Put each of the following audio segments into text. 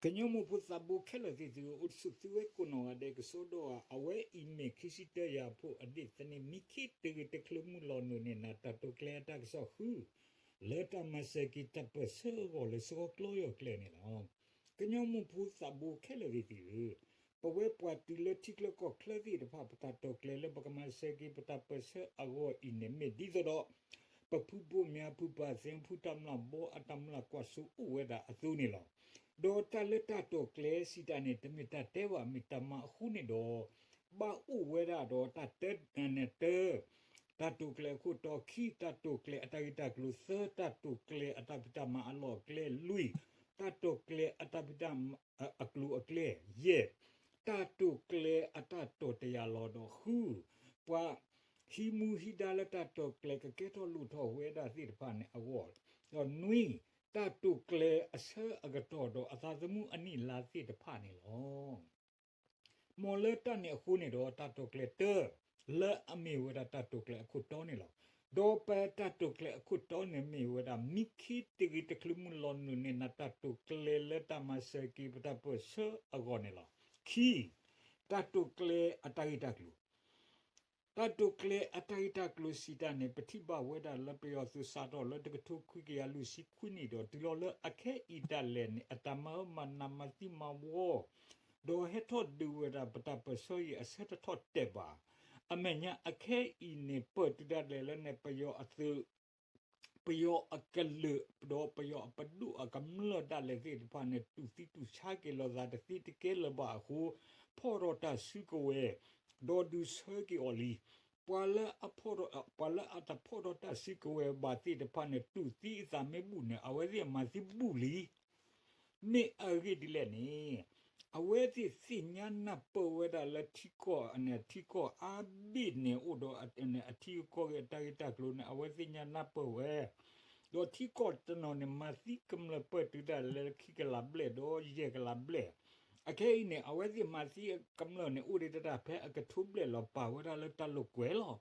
ကညီမိၢ်ဖိသးဘိခဲလၢာ်သ့ၣ်သုဧၢ, အိၣ်ဆူၣ်သုဝဲကိးနီၢ်ဂၤဒဲးကစီဒီဧါ, အဝဲအံၤမ့ၢ်ခံဆံတၢယၤဖိအဒ့ၣ်သန့ၤ မံခ့တဂ့ၤတချုးမုၢ်လီၤနုာ်န့ၣ် နတၢ်တိာ်ကျဲၤအတၢ်ကစီၣ်ဃု လၢတၢ်မၤစၢၤက့ၤတၢ်ပၢၢ်ဆၢအဂီၢ်လၢစှီၤကျီယီၢ်ကျဲန့ၣ်လီၤ. ကညီမိၢ်ဖိသးဘိခဲလၢာ်သ့ၣ်သုဧၢ, ပဝဲပှၤတုၤလၢထံချၢကီၢ်ချၢသ့ၣ်တဖၣ် ပတၢ်တိာ်ကျဲၤလၢပကမၤစၢၤက့ၤပတၢ်ပၢၢ်ဆၢအဂီၢ်အံၤန့ၣ် မ့ၢ်ဒ်သိးဒီး ပဖုဘိမၠါဖုပၢ်သ့ၣ်ဖုတၢ်မျၢ်ဘီအတၢ်မျၢ်ကွၢ်စိအိၣ်ဝဲဒၣ်အသိးန့ၣ်လီၤ. ဒီးတၢ်လၢတၢ်တိာ်ကျဲၤစံးတၢ်န့ၣ် တမ့ၢ်တၢ်တဲဘၣ် မ့ၢ်တၢ်မၤအဃိန့ၣ်ဒီး ဘၣ်အိၣ်ဝဲဒၣ်ဒီးတၢ်တၢ တၢ တၢ်တိာ်ကျဲၤအခိၣ်တီ ခံ တၢ်တိာ်ကျဲၤအတၢ်ဂ့ၢ်တၢ်ကျိၤ သၢ တၢ်တိာ်ကျဲၤအတၢ်ဖံးတၢ်မၤအလီၢ်အကျဲ လွံၢ် တၢ်တိာ်ကျဲၤအတၢ်ဖံးတၢ် အကျိၤအကျဲ ယဲၢ် တၢ်တိာ်ကျဲၤအတၢ်တိာ်တယာ်လီၤဒီး ဃု ပှၤဟံးမူဟံးဒါလၢတၢ်တိာ်ကျဲၤ ကကဲထီၣ်လိၣ်ထီၣ်ဝဲဒၣ်သ့ၣ်တဖၣ်န့ၣ်အဂီၢ်, ဒီးနွံ တၢ်တိာ်ကျဲၤအဆၢအကတီၢ်ဒီးအသးသမူအနံၣ်လါသ့ၣ်တဖၣ်န့ၣ်လီၤ. မ်လၢတၢ်န့ၣ်အဃိန့ၣ်ဒီး တၢ်တိာ်ကျဲၤတၢ လၢအမ့ၢ်ဝဲဒၣ်တၢ်တိာ်ကျဲၤအခိၣ်တီန့ၣ်လီၤ. ဒီးပတၢ်တိာ်ကျဲၤအခိၣ်တီန့ၣ်မ့ၢ်ဝဲဒၣ် မံခ့တဂ့ၤတချုးမုၢ်လီၤနုာ်န့ၣ် နတၢ်တိာ်ကျဲၤလၢတၢ်မၤစၢၤက့ၤပတၢ်ပၢၢ်ဆၢအဂီၢ်န့ၣ်လီၤ. ခံ တၢ်တိာ်ကျဲၤအတၢ်ဂ့ၢ်တၢ်ကျိၤ တၢ်တိာ်ကျဲၤအတၢ်ဂ့ၢ်တၢ်ကျိၤစံးတၢ်န့ၣ် ပထံၣ်ဘၣ်ဝဲဒၣ်လၢပယီၤသုးစးထီၣ်လၢတကထိခွံကယၤလွံၢ်ဆံခွံနံၣ်ဒီး တုၤလီၤလၢအခဲအံၤဒၣ်လဲာ်န့ၣ် အတၢ်မၤအၢမၤနးမၤသံမၤဝီ ဒီးဟဲထီၣ်ဒုးဝဲဒၣ်ပတၢ်ပၢၢ်ဆၢအံၤအဆၢတထီၣ်တဲာ်ဘၣ်. အမဲာ်ညါအခဲအံၤန့ၣ် ပၢၢ်တုၤဒၣ်လဲာ်လၢန့ၣ် ပယီၤအသုး ပယီၤအကလုာ် ဒီးပယီၤအပဒိၣ်အကမျၢၢ်ဒၣ်လဲာ်သ့ၣ်တဖၣ်န့ၣ် တူၢ်သံတူၢ်ဆါက့ၤလိာ်သးတသ့တကဲလၢၤဘၣ်အဃိ ဖီၣ်ထီၣ်တၢ်စုကဝဲၤ ဒီးဒုးဆၢက့ၤအီၤလံ. ပှၤလၢအဖီၣ်ထီၣ် ပှၤလၢအတဖီၣ်ထီၣ်တၢ်စုကဝဲၤဘၣ်သ့ၣ်တဖၣ်န့ၣ် တူၢ်သံအသးမ့ၢ်ဘူၣ်န့ၣ် အဝဲသ့ၣ်မၤသံဘူၣ်လံ. မ့ၢ်အဂ့ၢ်ဒ်လဲၣ်န့ၣ် အဝဲသ့ၣ်သ့ၣ်ညါနၢ်ပၢၢ်ဝဲဒၣ်လၢထံကီၢ်န့ၣ် ထံကီၢ်အါဘ့ၣ်န့ၣ် အိၣ်ဒီးအထံအကီၢ်ဂ့ၤအတၢ်ဂ့ၢ်တၢ်ကျိၤန့ၣ် အဝဲသ့ၣ်ညါနၢ်ပၢၢ်ဝဲ ဒီးထံကီၢ်တနီၤန့ၣ် မၤသံကမျၢၢ်ပၢၢ်တုၤဒၣ်လဲာ်လၢခံကလးဘျဲၣ်ဒီးယဲၢ်ကလးဘျဲၣ်. အခဲအံၤန့ၣ် အဝဲသ့ၣ်မၤသံကမျၢၢ်န့ၣ် အိၣ်ဒံးတၢ်ဖဲအကထိဘျဲၣ်လီၤ ပာ်ဝဲဒၣ်လၢတၢ်လိာ်ကွဲလီၤ.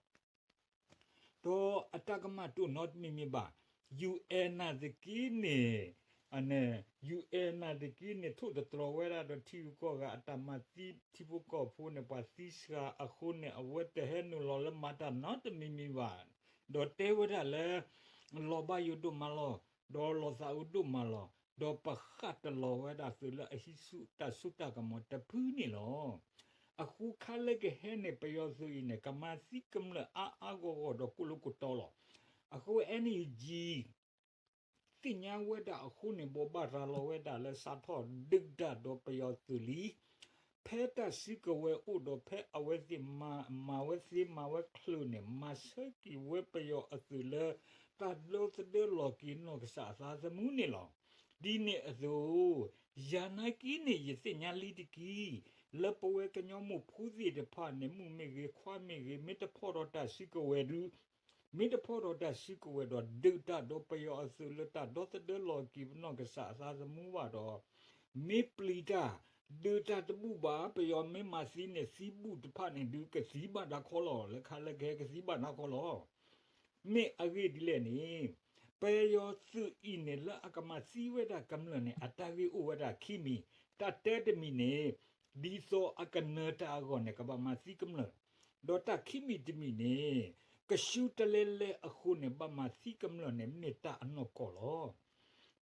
ဒီးအတၢ်ကမၣ်တအိၣ်နီတမံၤမံၤဘၣ်. ယူၣ်အဲၣ်နာ်သက့န့ၣ် ယူၣ်အဲၣ် နာ်သက့န့ၣ် ထိၣ်သတြီၤဝဲဒၣ်ဒီးထံဂုၤကီၢ်ဂၤအတၢ်မၤသံထံဖိကီၢ်ဖိန့ၣ် ပှၤသံစှၤအဃိန့ၣ် အဝဲတဟဲနုာ်လီၤလၢမၤတၢ်နီတမံၤမံၤဘၣ်. ဒီးတဲဝဲဒၣ်လၢ လီၤဘၣ်ယိၣ်ဒိၣ်မးလီၤ, ဒီးလီၤသးအုးဒိၣ်မးလီၤ, ဒီးပဃၣ်တလီၤဝဲဒၣ်သုးလၢအဟံးဆူၣ်တၢ်စိတၢ်ကမီၤတဖုန့ၣ်လီၤ. အဃိခါလၢကဟဲန့ၣ် ပယီၤသုးအံၤန့ၣ် ကမၤသံကမျၢၢ်အါအါဂီၢ်ဂီၢ်ဒီးကိးလိာ်ကိးတီလီၤ. အဃိ NUG သ့ၣ်ညါဝဲဒၣ်အဃိန့ၣ် ဘိးဘၣ်ရၤလီၤဝဲဒၣ်လၢစးထီၣ်ဒုးတၢ်ဒီးပယီၤသုးလံ. ဖဲတၢ်စုကဝဲၤအိၣ်ဒီးဖဲအဝဲသ့ၣ်မၤဝဲသ့မၤဝဲချုးန့ၣ် မၤဆၢက့ၤဝဲပယီၤအသုးလၢ တၢ်ဒီသဒၢလီၤက့ၤနီၢ်ကစၢ်အသးသမူန့ၣ်လီၤ. ဒ်န့ၣ်အသိး ယၤနာ်က့န့ၣ် ယသ့ၣ်ညါလံတက့ၢ်. လၢပဝဲကညီမိၢ်ဖိသ့ၣ်တဖၣ်န့ၣ် မုၣ်မ့ၢ်ဂ့ၤ ခွါမ့ၢ်ဂ့ၤ မ့ၢ်တဖီၣ်ထီၣ်တၢ်စုကဝဲၤဒုး မ့ၢ်တဖီၣ်ထီၣ်တၢ်စုကဝဲၤဒီး ဒုးတၢ်ဒီးပယီၤအသုးလၢတၢ်ဒီသဒၢလီၤက့ၤပနီၢ်ကစၢ်အသးသမူဘၣ်ဒီး မ့ၢ်ပျံၤတၢ် ဒုးတၢ်တဘူၣ်ဘၣ်. ပယီၤမ့ၢ်မၤသံန့ၣ် သံဘူၣ်တဖၣ်န့ၣ်ဒုး ကသံဘၣ်တၢ်ခီလီၤ. လၢခါလၢကဟဲကသံဘၣ်တၢ်ခီလီၤ. မ့ၢ်အဂ့ၢ်ဒ်လဲၣ်န့ၣ် ပယီၤသုးအံၤန့ၣ် လၢအကမၤသံဝဲဒၣ်ကမျၢၢ်န့ၣ် အတၢ်ဂ့ၢ်အိၣ်ဝဲဒၣ်ခံမံၤ, တၢ်တၢတမံၤန့ၣ် ဒ်သိးအကနၢၤတၢ်အဂီၢ်န့ၣ် ကဘၣ်မၤသံကမျၢၢ်, ဒီးတၢ်ခံမံၤတမံၤန့ၣ် ကဆူတလဲလဲအဃိန့ၣ် ဘၣ်မၤသံကမျၢၢ်န့ၣ် မ့ၢ်တၢ်အနီၢ်ကီၢ်လီၤ.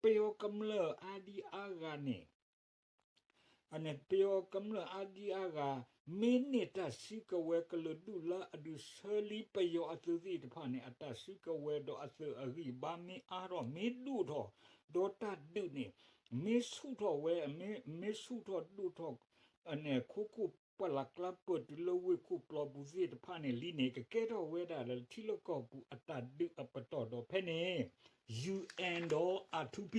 ပယီၤကမျၢၢ်အါဒံအါဂၤန့ၣ် ပယီၤကမျၢၢ်အါဒံအါဂၤ မ့ၢ်န့ၢ်တၢ်စုကဝဲၤကလုာ်ဒူၣ်လၢအဒုးဆၢလံပယီၤအသုးသ့ၣ်တဖၣ်န့ၣ် အတၢ်စုကဝဲၤဒီးအသုးအဂံၢ်အဘါမ့ၢ်အါထီၣ်မ့ၢ်ဒိၣ်ထီၣ်, ဒီးတၢ်ဒုးန့ၣ် မ့ၢ်ဆူၣ်ထီၣ်ဝဲ မ့ၢ်ဆူၣ်ထီၣ်ဒိၣ်ထီၣ် ခိခိၣ်ပှၢ်လၢ်ကျါပၢၢ်တုၤလၢဝ့ၢ်ခိၣ်ပျီပူၤသ့ၣ်တဖၣ်န့ၣ်လံန့ၣ် ကကဲထီၣ်ဝဲဒၣ်လၢထံလီၢ်ကီၢ်ပူၤအတၢ်ဒုးအပတီၢ်ဒီးဖဲန့ၣ် UN ဒီး R two P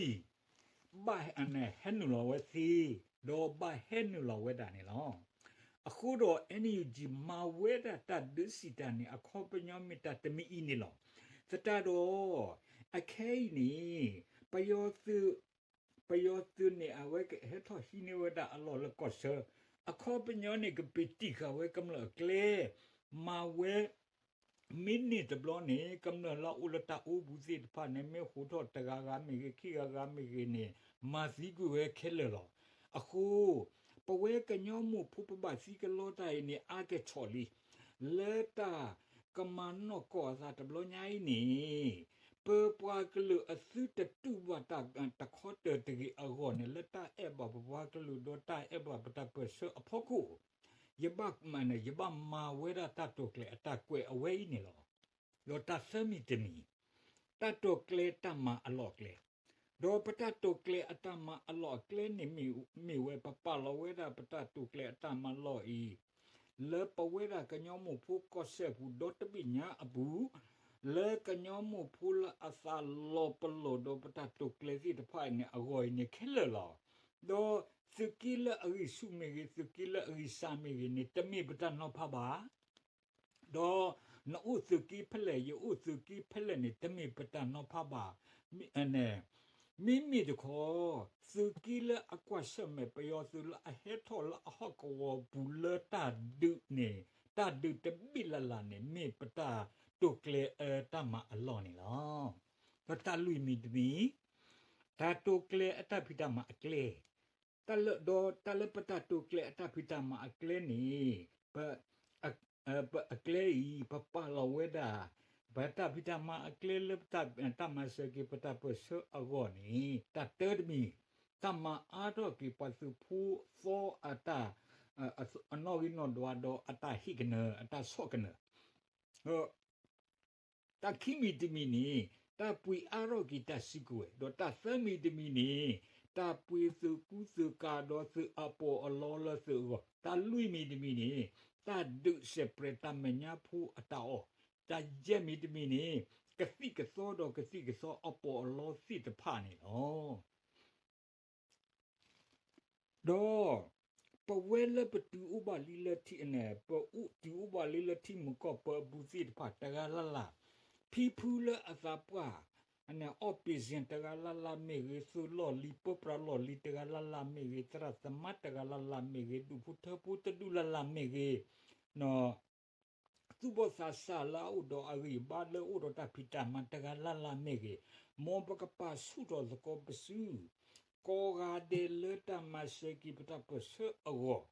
ဘၣ်ဟဲနုာ်လီၤဝဲသ့, ဒီးဘၣ်ဟဲနုာ်လီၤဝဲဒၣ်န့ၣ်လီၤ. အဃိဒီး NUG မၤဝဲဒၣ်တၢ်ဒုးစံးတၢ်န့ၣ် အခီပညီမ့ၢ်တၢ်တမံၤအံၤန့ၣ်လီၤ. သတးဒီး အခဲအံၤန့ၣ် ပယီၤသုး ပယီၤသုးန့ၣ် အဝဲကဟဲထီၣ်ဟံးန့ၢ်ဝဲဒၣ်အလီၢ်လၢကီၢ်ဆၢ, အခီပညီန့ၣ် ကပ့ၤတံၢ်ဃာ်ဝဲကမျၢၢ်အကျဲ, မၤဝဲ မ့ၢ်န့ၢ်တဘျီန့ၣ် ကမျၢၢ်လၢအအိၣ်လၢတၢ်အိပူၤသ့ၣ်တဖၣ်န့ၣ် မ့ၢ်ဟိးထီၣ်တဂၤဂၤမ့ၢ်ဂ့ၤ ခံဂၤဂၤမ့ၢ်ဂ့ၤန့ၣ် မၤသံကွံာ်ဝဲခဲလၢာ်လီၤ. အဃိ ပဝဲကညီမိၢ်ဖိပဘၣ်သံကလီတၢ်အံၤန့ၣ် အါကဲၣ်ဆိးလံ, လၢတၢ်ကမၤနီၢ်ကီၢ်အသးတဘျီညါအံၤန့ၣ် ပပှၤကလုာ်အသုတတူၢ်ဘၣ်တၢ်တခီတၢၤတဂ့ၤအဂီၢ်န့ၣ် လၢတၢ်အဲၣ်ဘၣ်ပပှၤကလုာ်ဒီးတၢ်အဲၣ်ဘၣ်ပတၢ်ပၢၢ်ဆၢအဖီခိၣ် ယဘၣ် ယဘၣ်မၤဝဲဒၣ်တၢ်တိာ်ကျဲၤအတၢ်ကွဲးအဝဲအံၤန့ၣ်လီၤ. ဒီးတၢ်သၢမံၤတမံၤ, တၢ်တိာ်ကျဲၤတၢ်မၤအလီၢ်အကျဲ, ဒီးပတၢ်တိာ်ကျဲၤအတၢ်မၤအလီၢ်အကျဲန့ၣ် မ့ၢ်ဝဲပပာ်လီၤဝဲဒၣ်ပတၢ်တိာ်ကျဲၤအတၢ်မၤလီၢ်အံၤ လၢပဝဲဒၣ်ကညီမိၢ်ဖိကီၢ်စဲၣ်ပူၤဒီတဘ့ၣ်ညါအပူၤ, လၢကညီမိၢ်ဖိလၢအသးလီၤပလိာ်ဒီးပတၢ်တိာ်ကျဲၤသ့ၣ်တဖၣ်န့ၣ်အဂီၢ်အံၤန့ၣ်ခဲလၢာ်လီၤ. ဒီးသုးက့လၢအဂံၢ်ဆူၣ်မ့ၢ်ဂ့ၤ, သုးက့လၢအဂံၢ်စၢ်မ့ၢ်ဂ့ၤန့ၣ် တမ့ၢ်ပတၢ်နီၤဖးဘၣ် ဒီးနအိၣ်သုးက့ဖဲလဲၣ်, ယအိၣ်သုးက့ဖဲလဲၣ်န့ၣ် တမ့ၢ်ပတၢ်နီၤဖးဘၣ်. မ့မ့ၢ်တခီ, သုးက့လၢအကွၢ်ဆၢၣ်မဲာ်ပယီၤသုးလၢအဟဲထီၣ်လၢအဟီၣ်ကဝီၤပူၤလၢတၢ်ဒုးန့ၣ်, တၢ်ဒုးတဘ့ၣ်လၢ်လၢ်န့ၣ် မ့ၢ်ပတၢ်တိာ်ကျဲၤအတၢ်မၤအလီၢ်န့ၣ်လီၤ. ဒီးတၢ်လွံၢ်မံၤတမံၤ, တၢ်တိာ်ကျဲၤအတၢ်ဖံးတၢ်မၤအကျဲ တၢ်လၢ ဒီးတၢ်လၢပတၢ်တိာ်ကျဲၤအတၢ်ဖံးတၢ်မၤအကျဲန့ၣ် ပ ပအကျဲအံၤ ပပာ်လီၤဝဲဒၣ် ပတၢ်ဖံးတၢ်မၤအကျဲလၢ တၢ်မၤစၢၤက့ၤပတၢ်ပၢၢ်ဆၢအဂီၢ်န့ၣ် တၢ်တၢတမံၤ, တၢ်မၤအါထီၣ်က့ၤပှၤသုးဖိသီအတၢ် အနီၣ်ဂံၢ်နီၣ်ဒွးဒီးအတၢ်ဟ့ၣ်ကနၢၤ အတၢ်ဆီၣ်ကနၢၤ တၢ်ခံမံၤတမံၤန့ၣ် တၢ်ပှ့ၤအါထီၣ်က့ၤတၢ်စုကဝဲၤ, ဒီးတၢ်သၢမံၤတမံၤန့ၣ် တၢ်ပှ့ၤသုးကူသုးကၤဒီးသုးအပီးအလီလၢသုးအဂီၢ်, တၢ်လွံၢ်မံၤတမံၤန့ၣ် တၢ်ဒုးစဲးပြဲးတၢ်မဲာ်ညါဖိအတၢ်အီၣ်, တၢ်ယဲၢ်မံၤတမံၤန့ၣ် ကသံၣ်ကသီဒီးကသံၣ်ကသီအပီးအလီသ့ၣ်တဖၣ်န့ၣ်လီၤ. ဒီးပဝဲလၢပတုၤအိၣ်ဘၣ်လံလၢထံန့ၣ် ပအိၣ်တုၤအိၣ်ဘၣ်လံလၢထံမုၢ်ကီၢ်ပၢအပူၤသ့ၣ်တဖၣ်တဂၤလၢ်လၢ်, ဖံဖုလၢအသးပှၢ် အီၣ်ပ့ၤစ့ၣ်တဂၤလၢ်လၢ်မ့ၢ်ဂ့ၤ, သုးလီၢ်လံၤပၢပြးလီၢ်လံၤတဂၤလၢ်လၢ်မ့ၢ်ဂ့ၤ, သရၣ်သမါတဂၤလၢ်လၢ်မ့ၢ်ဂ့ၤ, ဒူၣ်ဖိထၢဖိတဒူၣ်လၢ်လၢ်မ့ၢ်ဂ့ၤ, သူၣ်ဘီၣ်သးစၢ်လၢအအိၣ်ဒီးအဂံၢ်အဘါလၢအိၣ်ဒီးတၢ်ဖံးတၢ်မၤတဂၤလၢ်လၢ်မ့ၢ်ဂ့ၤ, မ်ပကပာ်ဆူၣ်ထီၣ်သကိးပစု ကိးဂၤဒဲးလၢတၢ်မၤစၢၤက့ၤပတၢ်ပၢၢ်ဆၢအဂီၢ်,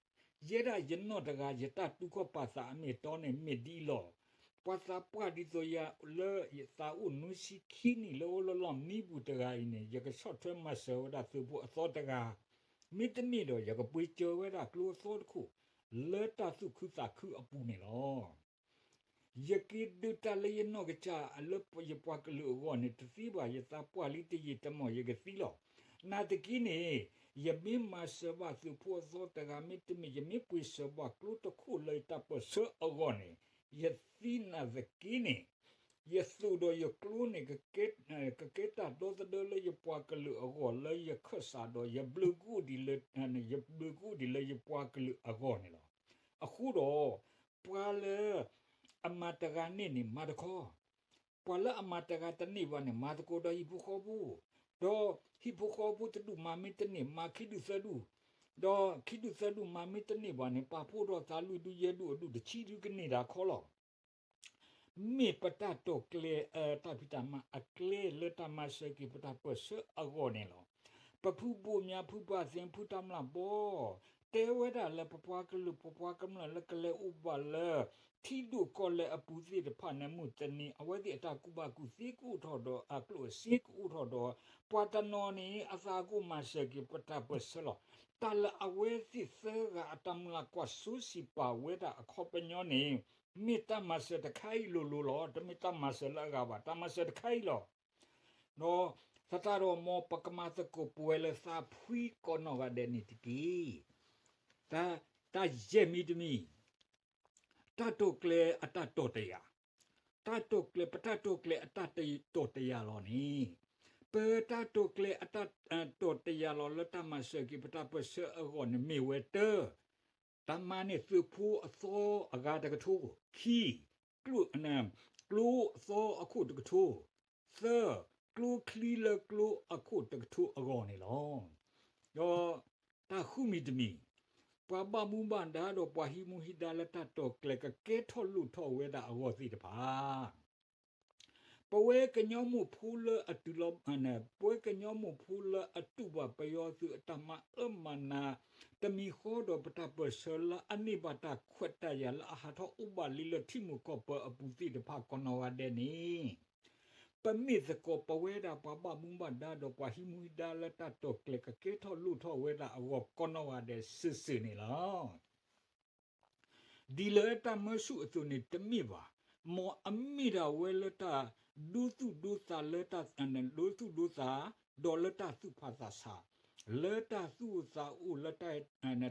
ယဲဒၣ်ယနီၢ်တဂၤ ယတၢ်တူၢ်ခီၣ်ပာ်သးအမ့ၢ်အတီန့ၣ် မ့ၢ်ဒ်အံၤလီၤ. ပှၤသးပှၢ်ဒ်သိးယသးအိၣ်နွံဆံခံနံၣ်လၢအိၣ်လၢလီၢ်မံပူၤတဂၤအံၤန့ၣ် ယကဆီၣ်ထွဲမၤစၢၤဝဲဒၣ်သုးဖိအသီတဂၤ, မ့တမ့ၢ်ဒီး ယကပှ့ၤစၢၤဝဲဒၣ်ကျိအသီတခိၣ် လၢတၢ်သူၣ်ခုသးခုအပူၤန့ၣ်လီၤ. ယက့ၤဒုးတၢ်လၢယနီၢ်ကစၢ်လၢယပှၤကလုာ်အဂီၢ်န့ၣ် တသ့ဘၣ်, ယသးပှၢ်လံတယံာ်တမီၢ် ယကသံလီၤ. နာ်သက့န့ၣ် ယမ့ၢ်မၤစၢၤဘၣ်သုးဖိအသီတဂၤ မ့တမ့ၢ် ယမ့ၢ်ပှ့ၤစၢၤဘၣ်ကျိတခိၣ်လၢယတၢ်ပၢၢ်ဆၢအဂီၢ်န့ၣ် ယသံနာ်သက့န့ၣ် ယသုးဒီးယကျိန့ၣ် ကကဲတၢ်ဒီသဒၢလၢယပှၤကလုာ်အဂီၢ် လၢယခၢၣ်စးဒီး ယဘျုးကအိၣ်ဒံးလၢ ယဘျုးကအိၣ်ဒံးလၢယပှၤကလုာ်အဂီၢ်န့ၣ်လီၤ. အဃိဒီး ပှၤလၢအမၤတဂၤန့ၢ်န့ၣ် မၤတခီ, ပှၤလၢအမၤတဂၤတန့ၢ်ဘၣ်န့ၣ် မၤသကိးဒီးဟံၣ်ဖိဃီဖိ, ဒီးဟံၣ်ဖိဃီဖိတဒူၣ်မၤမ့ၢ်တန့ၢ် မၤခံဒူၣ်သၢဒူၣ်, ဒီးခံဒူၣ်သၢဒူၣ်မၤမ့ၢ်တန့ၢ်ဘၣ်န့ၣ် ပာ်ဖှိၣ်ဒီးသးလွံၢ်ဒူၣ်ယဲၢ်ဒူၣ်အဒူၣ်တဆံဒူၣ်ကန့ၢ်တၢ်ခီလီၤ. မ့ၢ်ပတၢ်တိာ်ကျဲၤ တၢ်ဖံးတၢ်မၤအကျဲလၢတၢ်မၤစၢၤက့ၤပတၢ်ပၢၢ်ဆၢအဂီၢ်န့ၣ်လီၤ. ပဖုဘိၣ်မၠး ဖုပှၢ်သ့ၣ် ဖုတၢ်မျၢ်ဘီ တဲဝဲဒၣ်လၢပပှၤကလုာ် ပပှၤကမျၢၢ်လၢကလဲၤအိၣ်ဘၣ်လၢ ထံဒိၣ်ကီၢ်လဲၢ်အပူၤသ့ၣ်တဖၣ်န့ၣ် မုၢ်တနံၤ အဝဲသ့ၣ်အတၢ်ကူၣ်ဘၣ်ကူၣ်သ့ကအိၣ်ထီၣ်ဒီး အကျိၣ်အစ့ကအိၣ်ထီၣ်ဒီး ပှၤတနီၤန့ၣ် အသးကအိၣ်မၤစၢၤက့ၤပတၢ်ပၢၢ်ဆၢလီၤ. တၢ်လၢအဝဲသ့ၣ်သၢဂၤအတၢ်မုၢ်လၢ်ကွၢ်စိစံးပာ်ဝဲဒၣ်အခီပညီန့ၣ် မ့ၢ်တၢ်မၤစၢၤတခါအံၤလိၤလိၤလီၤ. တမ့ၢ်တၢ်မၤစၢၤလၢအဂၤဘၣ်, တၢ်မၤစၢၤတခါအံၤလီၤ. ဒီးသတးဒီးမ်ပကမၤသကိးပဝဲလၢသးဖှံကိးနီၢ်ဂၤဒဲးန့ၣ်တက့ၢ်. တၢ်ယဲၢ်မံၤတမံၤ, တၢ်တိာ်ကျဲၤအတၢ်တီၢ်တယာ်, တၢ်တိာ်ကျဲၤ ပတၢ်တိာ်ကျဲၤအတၢ်တီၢ်တယာ်လီၤန့ၣ်, ပတၢ်တိာ်ကျဲၤအတၢ်တီာ်တယာ်လီၤလၢတၢ်မၤစၢၤက့ၤပတၢ်ပၢၢ်ဆၢအဂီၢ်န့ၣ်မ့ၢ်ဝဲတၢ တၢ်မၤန့ၢ်သုးဖိအသီအဂၤတကထိ, ခံ, ကျိအသီအခိၣ်တကထိ, သၢ, ကျိချံလၢကျိအခိၣ်တကထိအဂီၢ်န့ၣ်လီၤ. ဒီးတၢ်ဃုမံၤတမံၤ, ပှၤဘၣ်မူဘၣ်ဒါဒီးပှၤဟံးမူဟံးဒါလၢတၢ်တိာ်ကျဲၤကကဲထီၣ်လိၣ်ထီၣ်ဝဲဒၣ်အဂီၢ်သ့ၣ်တဖၣ် ပဝဲကညီမိၢ်ဖိလၢအတုၤလီၤ, ပဝဲကညီမိၢ်ဖိလၢအတူၢ်ဘၣ်ပယီၤသုးအတၢ်မၤအၢမၤနး တမံၤဃီဒီးပတၢ်ပၢၢ်ဆၢလၢအန့ၢ်ဘၣ်တၢ်ခွဲးတၢ်ယာ်လၢအဟးထီၣ်အိၣ်ဘၣ်လံလၢထံမိၢ်ကီၢ်ပၢအပူၤသ့ၣ်တဖၣ်ကိးနီၢ်ဂၤဒဲးန့ၣ် ပမ့ၢ်သကိးပဝဲဒၣ်ပှၤဘၣ်မူဘၣ်ဒါဒီးပှၤဟံးမူဟံးဒါလၢတၢ်တိာ်ကျဲၤကကဲထီၣ်လိၣ်ထီၣ်ဝဲဒၣ်အဂီၢ်ကိးနီၢ်ဂၤဒဲးစုာ်စုာ်န့ၣ်လီၤ. ဒ်လၢတၢ်မၢဆူၣ်အသိးန့ၣ်တမ့ၢ်ဘၣ်. မ်အမ့ၢ်ဒၣ်ဝဲလၢတၢ်ဒိသူၣ်ဒိသးလၢတၢ်, ဒိသူၣ်ဒိသး, ဒီးလၢတၢ်သူၣ်ဖးသးဆး, လၢတၢ်သူၣ်အိၣ်သးအိၣ်လၢတၢ်,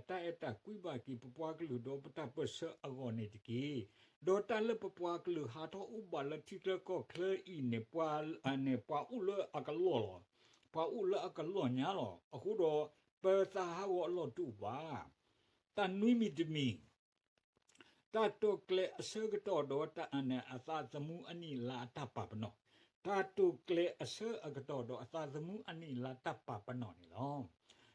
တၢ်အဲၣ်တၢ်ကွံဘၣ်က့ၤပပှၤကလုာ်ဒီးပတၢ်ပၢၢ်ဆၢအဂီၢ်န့ၣ်တက့ၢ်. ဒီးတၢ်လၢပပှၤကလုာ်ဟးထီၣ်အိၣ်ဘၣ်လၢထံချၢကီၢ်ချၢအံၤန့ၣ် ပှၤအိၣ်လၢအကလီၢ်လီၤ. ပှၤအိၣ်လၢအကလီၢ်ညါလီၤ. အဃိဒီး ပသးဟးဂီၤအလီၢ်တအိၣ်ဘၣ်. တၢ်နွံမံၤတမံၤ တၢ်တိာ်ကျဲၤအဆၢကတီၢ်ဒီး အသးသမူအနံၣ်အလါအတၢ်ပာ်ပနီၣ်, တၢ်တိာ်ကျဲၤအဆၢအကတီၢ်ဒီးအသးသမူအနံၣ်အလါတၢ်ပာ်ပနီၣ်န့ၣ်လီၤ.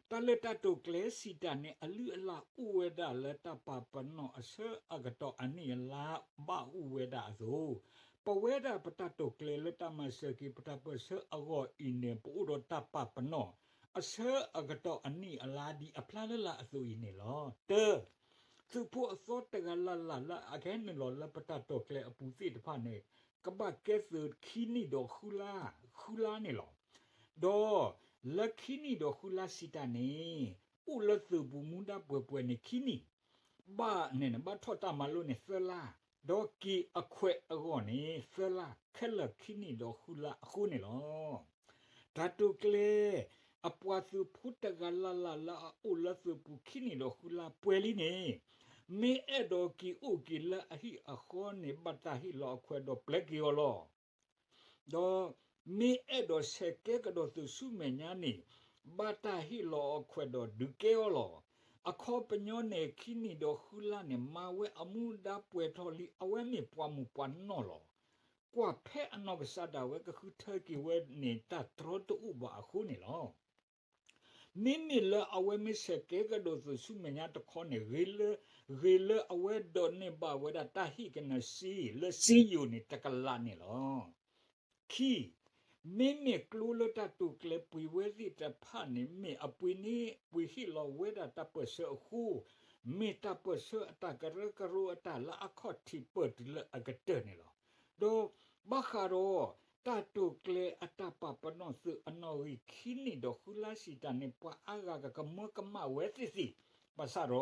တၢ်လၢတၢ်တိာ်ကျဲၤစံးတၢ်န့ၣ် အလုၢ်အလၢ်အိၣ်ဝဲဒၣ်လၢတၢ်ပာ်ပနီၣ်အဆၢအကတီၢ်အနံၣ်အလါဘၣ်အိၣ်ဝဲဒၣ်အသိး, ပဝဲဒၣ်ပတၢ်တိာ်ကျဲၤလၢတၢ်မၤစၢၤက့ၤပတၢ်ပၢၢ်ဆၢအဂီၢ်အံၤန့ၣ် ပအိၣ်ဒီးတၢ်ပာ်ပနီၣ် အဆၢအကတီၢ်အနံၣ်အလါဒ်အဖျါလၢ်လၢ်အသိးအံၤန့ၣ်လီၤ. တၢ, သုးဖိအသီတဂၤလၢ်လၢ်လၢအကဟဲနုာ်လီၤလၢပတၢ်တိာ်ကျဲၤအပူၤသ့ၣ်တဖၣ်န့ၣ် ကဘၣ်ကဲသုးခံနံၣ်ဒီးဃုလါ, ဃုလါန့ၣ်လီၤ. ဒီးလၢခံနံၣ်ဒီးဃုလါစံးတၢ်န့ၣ် အိၣ်လၢသုးပူၤမူဒါပှဲၤပှဲၤန့ၣ်ခံနံၣ်, ဘၣ်န့ၣ် ဘၣ်ထီၣ်တၢ်မၤလိန့ၣ်သၢလါ, ဒီးက့ၤအခွဲးအဂီၢ်န့ၣ်သၢလါ, ခဲလၢာ်ခံနံၣ်ဒီးဃုလါအဃိန့ၣ်လီၤ. တၢ်တိာ်ကျဲၤ အပှၤသုးဖိတဂၤလၢ်လၢ်လၢအအိၣ်လၢသုးပူၤခံနံၣ်ဒီးဃုလါပှဲၤလံန့ၣ်, မ့ၢ်အဲၣ်ဒိးက့ၤအိၣ်က့ၤလၢအဟံၣ်အဃီန့ၣ် ဘၣ်တၢ်ဟ့ၣ်လီၤအခွဲးဒီးပျဲက့ၤအီၤလီၤ. ဒီးမ့ၢ်အဲၣ်ဒိးဆဲးကဲကဒီးသုးဆူမဲာ်ညါန့ၣ်, ဘၣ်တၢ်ဟ့ၣ်လီၤအခွဲးဒီးဒုးကဲအီၤလီၤ. အခီပညီန့ၣ် ခံနံၣ်ဒီးဃုလါန့ၣ် မၤဝဲအမူဒါပှဲၤထီၣ်လံ အဝဲမ့ၢ်ပှၤမုၣ်ပှၤနီၢ်လီၤ. ကွၢ်ဖဲအနီၢ်ကစၢ်ဒၣ်ဝဲကဃုထၢက့ၤဝဲန့ၣ် တၢ်တြီတအိၣ်ဘၣ်အဃိန့ၣ်လီၤ. မ့မ့ၢ်လၢအဝဲမ့ၢ်ဆဲးကဲကဒီးသုးဆူမဲာ်ညါတခီန့ၣ် ဂ့ၤလၢ, ဂ့ၤလၢအဝဲဒိးန့ၢ်ဘၣ်ဝဲဒၣ်တၢ်ဟ့ၣ်ကနၢၤစ့လၢစ့ယိာ်န့ၣ်တကလးန့ၣ်လီၤ. ခံ, မ့မ့ၢ်ကျိလၢတၢ်တိာ်ကျဲၤပှ့ၤဝဲသ့ၣ်တဖၣ်န့ၣ် မ့ၢ်အပှ့ၤန့ၢ်ပှ့ၤဟ့ၣ်လီၤဝဲဒၣ်တၢ်ပၢၢ်ဆၢအဃိ, မ့ၢ်တၢ်ပၢၢ်ဆၢအတၢ်ကရၢကရိအတၢ်လၢအခီၣ်ထံးပၢၢ်တုၤလၢအကတၢၢ်န့ၣ်လီၤ. ဒီးဘၣ်ဃးဒီး တၢ်တိာ်ကျဲၤအတၢ်ပာ်ပနီၣ်သုးအနီၣ်ဂံၢ်ခံနံၣ်ဒီးဃုလါစံးတၢ်န့ၣ် ပှၤအါဂၤကကမၢကမၣ်ဝဲသ့ၣ်သ့ၣ်, ဘၣ်ဆၣ်ဒီး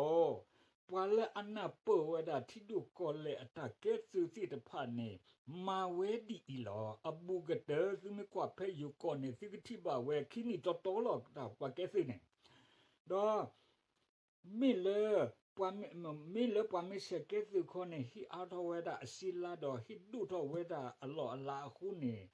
ပှၤလၢအနၢ်ပၢၢ်ဝဲဒၣ်ထံဒိၣ်ကီၢ်လဲၢ်အတၢ်ကဲသုးသ့ၣ်တဖၣ်န့ၣ် မၤဝဲဒ်အံၤလီၤ. အဘူးကတၢၢ် သုမ့ၢ်ကွၢ်ဖဲယိၤကီၢ်န့ၣ် သုကထံၣ်ဘၣ်ဝဲခံနံၣ်တီတီလီၤ တၢ်ပှၤကဲသုးန့ၣ်, ဒီး မ့ၢ်လၢ မ့ၢ်လၢပှၤမ့ၢ်ဆဲးကဲသုးခီန့ၣ် ဟ့ၣ်အါထီၣ်ဝဲဒၣ်အစ့လါဒီး ဟ့ၣ်ဒိၣ်ထီၣ်ဝဲဒၣ်အလီၢ်အလၤအဃိန့ၣ်,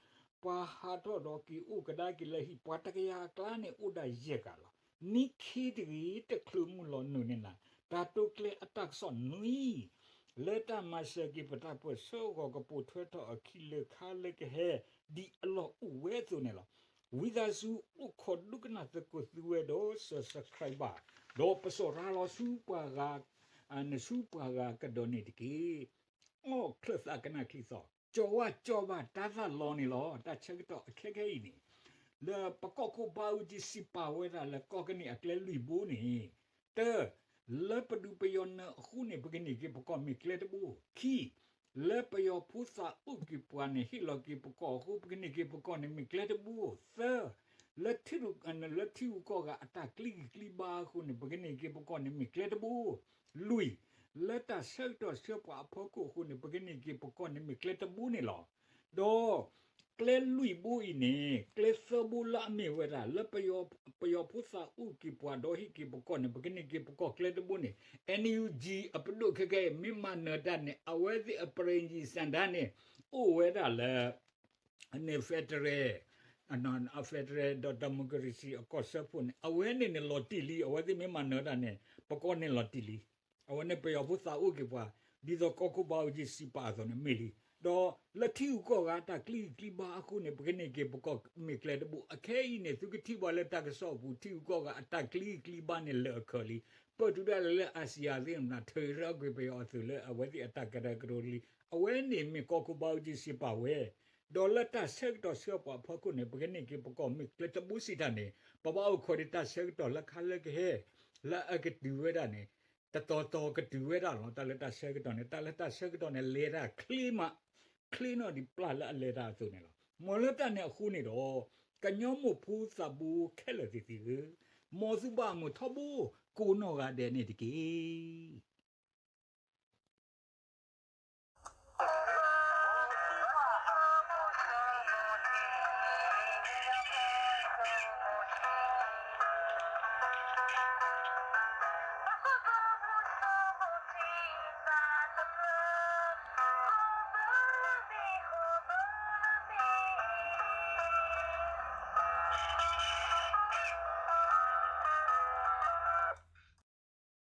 ပှၤဟးထီၣ်ဒီးက့ၤအိၣ်ကဒါက့ၤလၢဟံၣ် ပှၤတကယၤအကျါန့ၣ်အိၣ်ဒၣ်ယဲၢ်ဂၤလီၤ. နံၣ်ခံတဂ့ၤ တချုးမုၢ်လီၤနုာ်န့ၣ်လီၤ. တၢ်တိာ်ကျဲၤအတၢ်ကစီၣ်နွံ လၢတၢ်မၤစၢၤက့ၤပတၢ်ပၢၢ်ဆၢအဂီၢ် ကပိာ်ထွဲထီၣ်အခံလၢခါလၢကဟဲဒ်အလီၢ်အိၣ်ဝဲအသိးန့ၣ်လီၤ. ဝံသးစူၤအိၣ်ခိးဒိကနၣ်သကိးသုဝဲဒီး subscribe ဘၣ်, ဒီးပစီၤရၤလီၤဆူပှၤဂၤ, နဆူပှၤဂၤကဒီးန့ၣ်တက့ၢ်. အီၣ်ချၢၣ်သးကနၣ်ချံသီ, ကၠီၤဝါကၠီၤဘၣ်တၤသၣ်လီၤန့ၣ်လီၤ. တၢ်ဆၢကတီၢ်အခဲခဲအံၤန့ၣ်, လၢပကီၢ်ခိၣ်ဘးအူကၠံစံးပာ်ဝဲဒၣ်လၢကီၢ်ကန့ၢ်အကျဲလွံၢ်ဘိန့ၣ်, တၢ, လၢပဒုးပယီၤနၢၤအဃိန့ၣ် ပကန့ၢ်က့ၤပကီၢ်မ့ၢ်ကျဲတဘိ, ခံ, လၢပယီၤဖိသးအိၣ်က့ၤပှၤန့ၣ် ဟ့ၣ်လီၤက့ၤပကီၢ်အဃိ ပကန့ၢ်က့ၤပကီၢ်န့ၣ်မ့ၢ်ကျဲတဘိ, သၢ, လၢထံရူၢ်, လၢထံဂုၤကီၢ်ဂၤအတၢ်ကျံဂံၢ်ကျံဘါအဃိန့ၣ် ပကန့ၢ်က့ၤပကီၢ်န့ၣ်မ့ၢ်ကျဲတဘိ, လွံၢ်, လၢတၢ်ဆၢကတီၢ်ဆှၢပှၤအဖီခိၣ်အဃိန့ၣ် ပကန့ၢ်က့ၤပကီၢ်န့ၣ်မ့ၢ်ကျဲတဘိန့ၣ်လီၤ. ဒီး ကျဲလွံၢ်ဘိအံၤန့ၣ် ကျဲသၢဘိလၢအမ့ၢ်ဝဲဒၣ် လၢပယီၤ, ပယီၤဖိသးအိၣ်က့ၤပှၤဒီးဟ့ၣ်က့ၤပကီၢ်န့ၣ် ပကန့ၢ်က့ၤပကီၢ်ကျဲတဘိန့ၣ် NUG အပဒိၣ်ခဲခဲအံၤ မ့ၢ်မၤနၢၤတၢ်န့ၣ် အဝဲသ့ၣ်အပရ့ၤယံၣ်စၣ်ဒါန့ၣ် အိၣ်ဝဲဒၣ်လၢ န့ၣ် federal, federal ဒီး democracy အကီၢ်စၢဖှိၣ်န့ၣ် အဝဲန့ၣ်န့ၣ်လီၤတံၢ်လံ, အဝဲသ့ၣ်မ့ၢ်မၤနၢၤတၢ်န့ၣ် ပကီၢ်န့ၣ်လီၤတံၢ်လံ. အဝဲန့ၣ်ပယီၤဖိသးအိၣ်က့ၤပှၤ ဒ်သိးကီၢ်ခိၣ်ဘးအူကၠံစံးပာ်အသိးန့ၣ်မ့ၢ်လံ. ဒီးလၢထံဂုၤကီၢ်ဂၤအတၢ်ကျံဂံၢ်ကျံဘါအဃိန့ၣ် ပကန့ၢ်က့ၤပကီၢ်မ့ၢ်ကျဲတဘိ. အခဲအံၤန့ၣ် သုကထံၣ်ဘၣ်လၢတၢ်ကစီၣ်အပူၤ ထံဂုၤကီၢ်ဂၤအတၢ်ကျံဂံၢ်ကျံဘါန့ၣ်လၢာ်အခၢးလံ. ပၢၢ်တုၤဒၣ်လဲာ်လၢ Asia သ့ၣ်မနၤ ထၢရၢကွံာ်ပယီၤအသုးလၢအဝဲသ့ၣ်အတၢ်ကရၢကရိလံ. အဝဲန့ၣ်မ့ၢ်ကီၢ်ခိၣ်ဘးအူကၠံစံးပာ်ဝဲ ဒီးလၢတၢ်ဆၢကတီၢ်ဆှၢပှၤအဖီခိၣ်န့ၣ် ပကန့ၢ်က့ၤပကီၢ်မ့ၢ်ကျဲတဘိစံးတၢ်န့ၣ် ပဘၣ်အိၣ်ခိးဒံးတၢ်ဆၢကတီၢ်လၢခါလၢကဟဲ လၢအကတုၤဝဲဒၣ်န့ၣ် တတီၤတီၤကတုၤဝဲဒၣ်လီၤ. တၢ်လၢတၢ်ဆၢကတီၢ်န့ၣ် တၢ်လၢတၢ်ဆၢကတီၢ်န့ၣ် လဲၤတၢ်ချ့မး ချ့နီၣ်ဒံးပျၢ်လၢအလဲၤတၢ်အသိးန့ၣ်လီၤ. မ်လၢတၢ်န့ၣ်အဃိန့ၣ်ဒီး ကညီမိၢ်ဖိသးဘိခဲလၢာ်သ့ၣ်သ့ၣ်ဧၢ, မ်သုဘၣ်မုာ်ထီဘိ ကိးနီၢ်ဂၤဒဲးန့ၣ်တက့ၢ်.